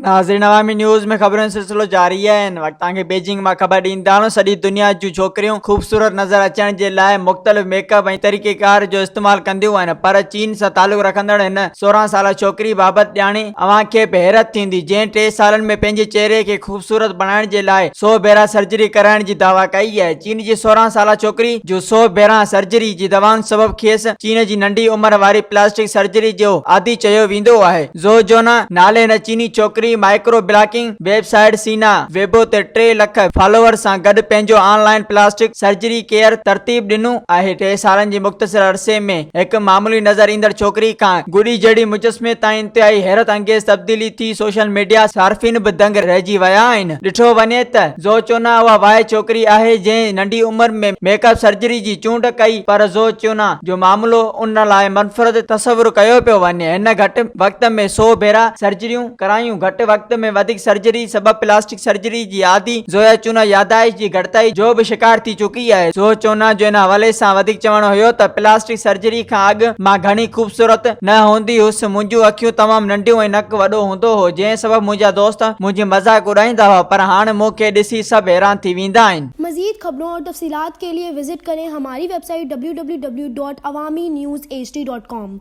ناظرين عوامي نيوز ۾ خبرن جو سلسلو جاري آهي هن وقت توهان کي بيجنگ مان خبر ڏيندا هلون سڄي دنيا جون ڇوڪريون خوبصورت نظر اچڻ جي لاء مختلف ميڪ اپ ۽ طريقي ڪار جو استعمال ڪنديون آهن پر چين سان تعلق رکندڙ هن 16 سالا ڇوڪري بابت ڄاڻي اوهان کي به حيرت ٿيندي جنهن ٽي سالن ۾ پنهنجي چهري کي خوبصورت بڻائڻ جي لاء سو ڀيرا سرجري ڪرائڻ جي دعويٰ ڪئي آهي چين جي 16 سالا ڇوڪري جو سو ڀيرا سرجري جي دوائن سبب کيس چين جي ننڍي عمر واري پلاسٽڪ سرجري جو عادي چيو ويندو آهي. زو جونا نالي هن چيني ڇوڪري micro blogging website Sina Weibo تي ٽي لک فالوورز سان گڏ پنهنجو on line plastic surgery career ترتيب ڏنو آهي. ٽي سالن جي مختصر عرصي ۾ هڪ معمولي نظر ايندڙ ڇوڪري کان گڏي جهڙي مجسمي تائين انتهائي حيرت انگيز تبديلي ٿي سوشل ميڊيا صارفين به دنگ رهجي ويا آهن. ڏٺو وڃي ته زو چونا اها واحد ڇوڪري آهي جنهن ننڍي عمر ۾ ميڪ اپ سرجري جي چونڊ ڪئي پر زو چونا جو معاملو ان لاء منفرد تصور ڪيو پيو وڃي. هن گهٽ وقت ۾ سو ڀيرا سرجريون ڪرايون. گهٽ وقت ۾ وڌيڪ سرجري سبب پلاسٽڪ سرجري جي عادي زويا چونا يادداشت جي گهٽتائي جو به شڪار ٿي چڪي آهي. زويا چونا جو ان حوالي سان وڌيڪ چوڻ هيو ته پلاسٽڪ سرجري کان اڳ مان گهڻي خوبصورت نه هوندي هيس. منهنجون اکيون تمام ننڍيون ۽ نڪ وڏو هوندو هو جنهن سبب منهنجا دوست منهنجي مذاق اڏائيندا هئا پر هاڻ مون کي ڏسي سڀ حيران ٿي ويندا آهن. مزيد خبرون اور تفصيلات کے لئے وزٽ ڪرين ھماري web site www.awamiNewsHD.com.